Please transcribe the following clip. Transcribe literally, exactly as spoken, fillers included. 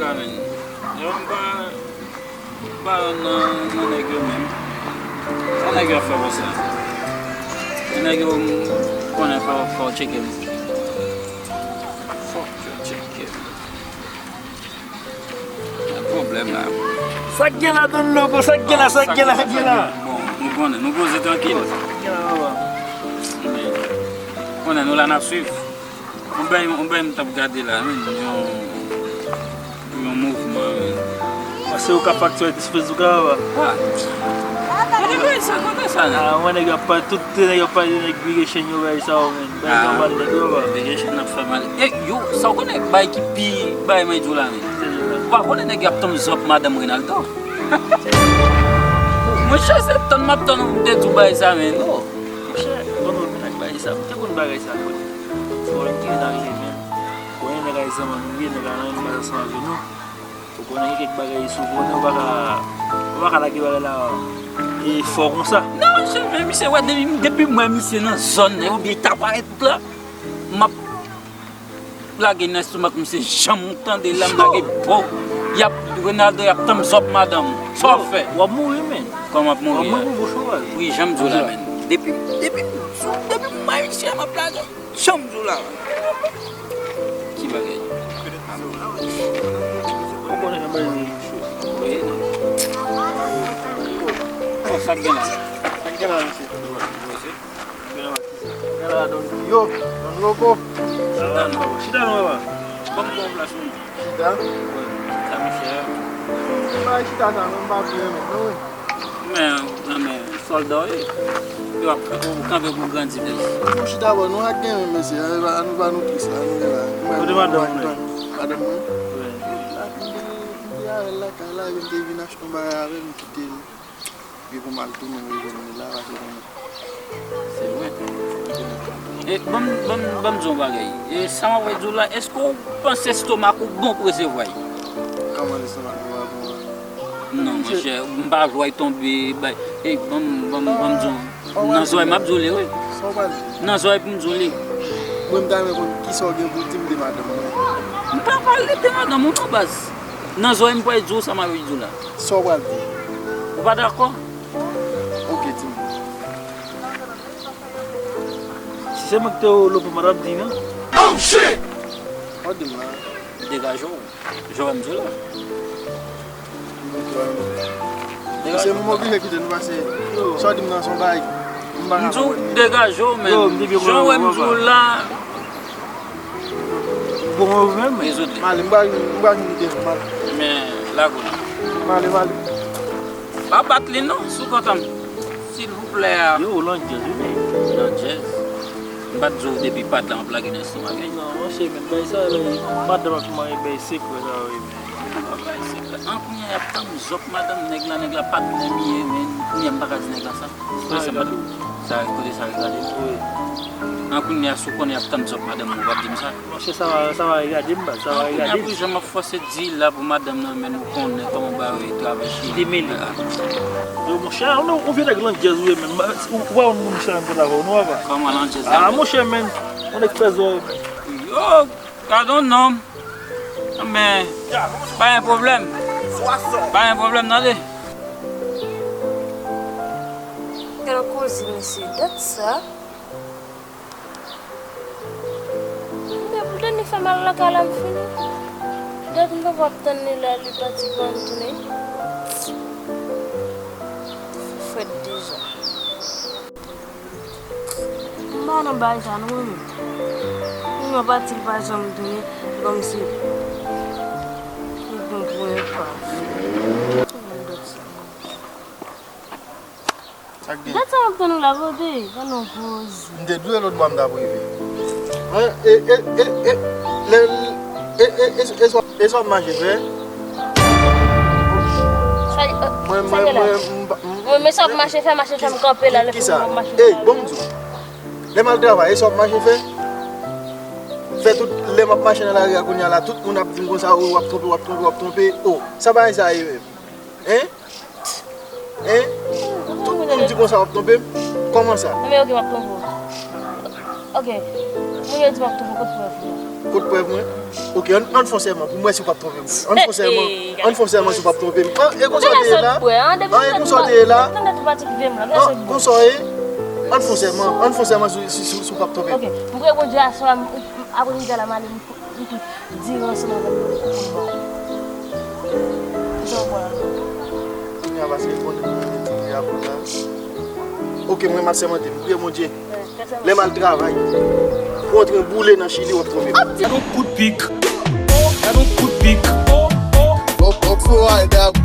Yo, m pa, m pa nan, nan nèg yo menm. Sa nèg yo ap fè konsa? Nèg yo, m konnen fò, fò w tcheke m. Fòk yo tcheke m. Gen pwoblèm la. Sa k gen la, Don Lobo? Sa k gen la? Sa k gen la? Sa k gen la? Bon, nou konnen, nou poze trankil. Sa k gen la, papa? Konnen nou la, n ap swiv. Yon bagay, yon bagay m t ap gade la, men, yon, yon mouvman, men. Ah, se ou k ap faktirè ti Facebook la, papa? Ah. Kote bagay sa, kote sa, non? Ah, mwen, nèg yo ap pale, tout nèg yo ap pale de nèg vire chèn yo, bagay sa yo, men. Bagay sa yo mal nèt, papa. Vire chèn ap fè mal. E, yo, sa w konnen bagay ki pi, bagay mwen di w la, men. Ou pa konnen nèg yo ap tann zòp madanm Renaldo? Monchè, se tann m ap tann ou m te di w bagay sa, men, non. Monchè, bon, nou vin ak bagay sa, m te konn bagay sa, kote. Bon, m te vin arive, men. Bon, nèg Ayisyen, man, nou ye, nèg la, nan yon baz ansanm avè nou. Ou konnen gen kèk bagay, si w konnen, ou pa ka, ou pa ka lage bagay la, e, fò konsa. Non, monchè, men misye, wè, depi, depi m wè misye nan zòn nan, oubyen ta parèt la, m ap lage nan estomak misye, janm ou tande la, m lage bo. Y ap, Renaldo, y ap tann zòp madanm. Sa w ap fè? W ap mouri, men. Kòman m ap mouri a? W ap mouri pou bouch ou, baz. Wi, jan m di w la, men. Depi, depi, depi m wè misye, m ap lage. Jan m di w la. Ki bagay? Ou konnen jan bagay yo cho. Wi. Bon, sa k gen la? Sa k gen la, mesye? Gen la, Don Pio, Don Lobo. Chita non, chita non, papa. Ban m bon plas, wi. Chita? Wi. Sa, mesye. Bagay chita sa, mwen m pa vle renmen, non, wi. Men, men, sòlda w ye. Yo ap kanpe pou grandi plis. Pou chita bò, nou ak gen men mesye, ann pa, ann pa nou tris la, nou gen la. Kote madanm ou menm? Madanm mwen? Wi. Li te avè l lakay la, epi m te vin achte yon bagay avè l, m kite l. Epi pou m al tounen, m rejwenn li la, paske konnen. Se vre. E, ban m, ban m, ban m di w yon bagay. E, sa m ap di w la, èske w panse estomak ou bon pou resevwa l? Kòman lestomak mwen pa bon an? Non, monchè, m pa vle w tonbe, bay. E, ban m, ban m, ban m di w. Nan zòrèy m ap di w li, wi. Sa w pral di? Nan zòrèy pou m di w li. Mwen, m ta renmen konn kisa w gen pou w di m de madanm mwen. M pa pale de madanm ou non, baz. Nan zòrèy m pral di w sa m ap di w la. Sa w pral di? Ou pa dakò? Ok, di m. Si se mwen ki te Lobo, mwen t ap di, non. Oh, shit! Ou di m la. Degaje w. Jan w wè m di w la. Degaje w. Se mwen oblije kite nou pase. Sa w di m nan se yon bagay. M pa ka konprann. M di w degaje w, men. Jan w wè m di w la. Bon, mwen menm. Rezòd li. M ale, m pral, m pral vin kite nou, m ale. Men, lage w la. M ale, m ale. Pa bat li non, sou kontan m. Silvouplè. Yo, ou landjèz, wi, men. Landjèz? M pa t di w depi pa t la, m ap lage nan estomak, wi. Non, monchè, men, bay sa, men, madanm ap fè mwen bay sekrè sa, wi, men. An kounye a, y ap tann zòp madanm nèg la, nèg la pa t menm ye, men, kounye a, m pa ka di nèg la sa. Kote sa, madanm? Sa, kote sa, regade. Wi. An kounye a, si w konnen y ap tann zòp madanm ou, w ap di m sa. Monchè, sa va, sa va regade m, baz, sa va regade m. An kounye a, pou jan m ap fòse di la pou madanm nan, men nou konnen kòman bagay yo travay chili. Demele. Yo, monchè, ou, ou vye nèg landjèz ou ye, men. Ou, ou pa konn moun sa menm konn avè w, non, papa? Kòman landjèz la? Ah, monchè, men, ou nèg fè zò. Yo, gadon non. Men, pa gen pwoblèm. Pa gen pwoblèm, tande. Gade koze, mesye, dat sa. Men pou tande fè mal lakay la, m fini. Dat m poko ap tann li la, li pati pa m tounen. Fèt deja. M pa nan bagay sa non, mwen menm. Mwen pati, li pa janm tounen, kòmsi li pran premye pa. Sa k gen? Dat sa m ap tann ou la, kote? Ban nou poze. M te di w lòt bò a m t ap rive. Mwen, e, e, e, e, lè, e, e, e, e, e sa w ap mache fè? Sa, e, mwen, sa mwen, gen la? Mwen, m pa, m, mwen, men sa w ap mache fè, mache fè m kanpe la, lè ki sa? Pou m ap mache fè. Ey, bon, m di w. Lè m al travay, e sa w ap mache fè? Fè tout, lè m ap mache nan lari a kounye a la, tout moun ap di m konsa, o, w ap twonpe, w ap twonpe, w ap twonpe. O, sa bagay sa ye menm? Hein? Hein? Tout moun di konsa w ap twonpe m? Kòman sa? Anben, ok, m ap twonpe w. Ok. Moun yo di m ap twonpe w, kot prèv ou? Kot prèv mwen? Ok, ann, ann fè yon sèman pou m wè si w p ap twonpe m. Ann fè yon sèman, ann fè yon sèman si w p ap twonpe m. An, e konsa w te ye la? An, e konsa w te ye la? An, konsa w ye? Ann fè yon sèman, ann fè yon sèman si, si, si, si w p ap twonpe m. Ok, m priyè Bondye aswè a, m, m, apre m di la, m ale, m, m, m diri ansanm avè m pou m ba w. Kisa w kwè a? Kounye a, paske l konnen mwen te priye a konsa. Ok, mwen, m ap sèmante, m priye Bondye. Lè m al travay, pou antre boule nan Chili, w ap twonpe m. Gad yon kout pik. Gad yon kout pik. Oh, oh. Bon, bon, fò al dab.